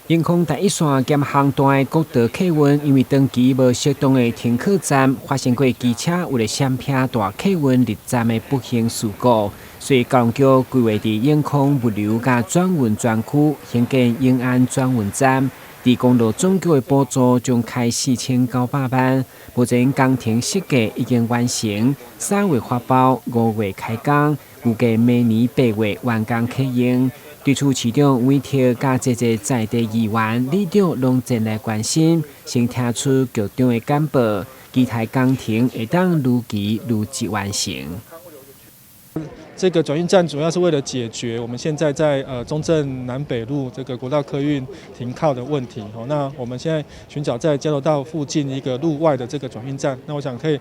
永康台一線兼航段的國道客運，因為長期無適當的停靠站，發生過機車有咧閃避大客運入站的不幸事故，所以交通局規劃佇永康物流佮轉運專區興建永安轉運站，佇公路總局的補助將開4900萬。目前工程設計已經完成，3月發包，5月開工，預計明年8月完工啟用。對此，市長委託佮濟濟在地議員、里長攏前來關心，先聽取局長的簡報，期待工程會當如期如質完成。這個轉運站主要是為了解決我們現在在中正南北路這個國道客運停靠的問題。哦，那我們現在尋找在交流道附近一個路外的這個轉運站，那我想可以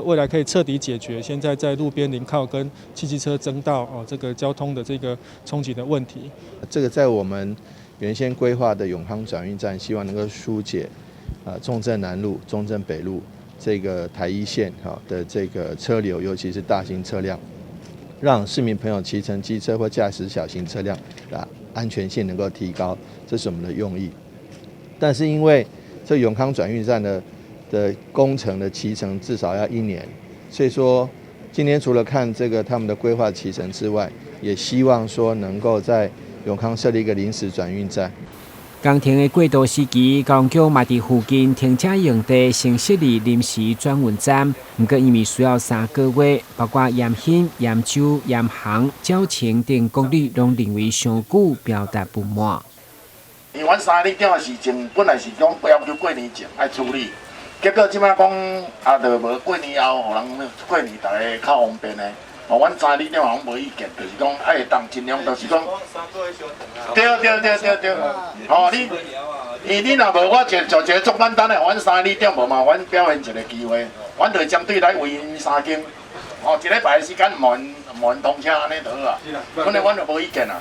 未來可以徹底解決現在在路邊臨靠跟汽機車爭道哦這個交通的這個衝擊的問題。這個在我們原先規劃的永康轉運站，希望能夠疏解中正南路、中正北路這個台一線哈的這個車流，尤其是大型車輛。讓市民朋友騎乘機車或駕駛小型車輛啊，安全性能夠提高，這是我們的用意。但是因為這永康轉運站的工程的期程至少要一年，所以說今天除了看這個他們的規劃期程之外，也希望說能夠在永康設立一個臨時轉運站。工程的過渡時期，交通局嘛佇附近停車用地先設立臨時轉運站，毋過因為需要3個月，包括鹽興、鹽洲、鹽航、蕉城等各里攏認為傷久，表達不滿。因為阮三里長的事情本來是講要求過年前愛處理，結果這擺講啊，就無過年後，予人過年逐家較方便的。哦，阮三里長攏無意見，就是講愛會當盡量，就是講。對對對對對，吼你，伊你若無我就就一個足簡單的，阮三里長無嘛，阮表現一個機會，阮就針對來維𪜶三間，哦，一禮拜的時間毋予𪜶通車按呢就好啊，反正阮就無意見啦。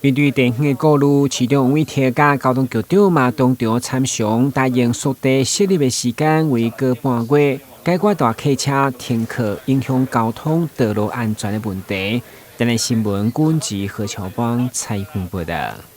面對地方的顧慮，市長委託佮交通局長嘛當場參詳，答應縮短設立的時間為個半月，解決大客車停靠影響交通道路安全的問題。電視新聞，軍籍何喬邦採訪報道。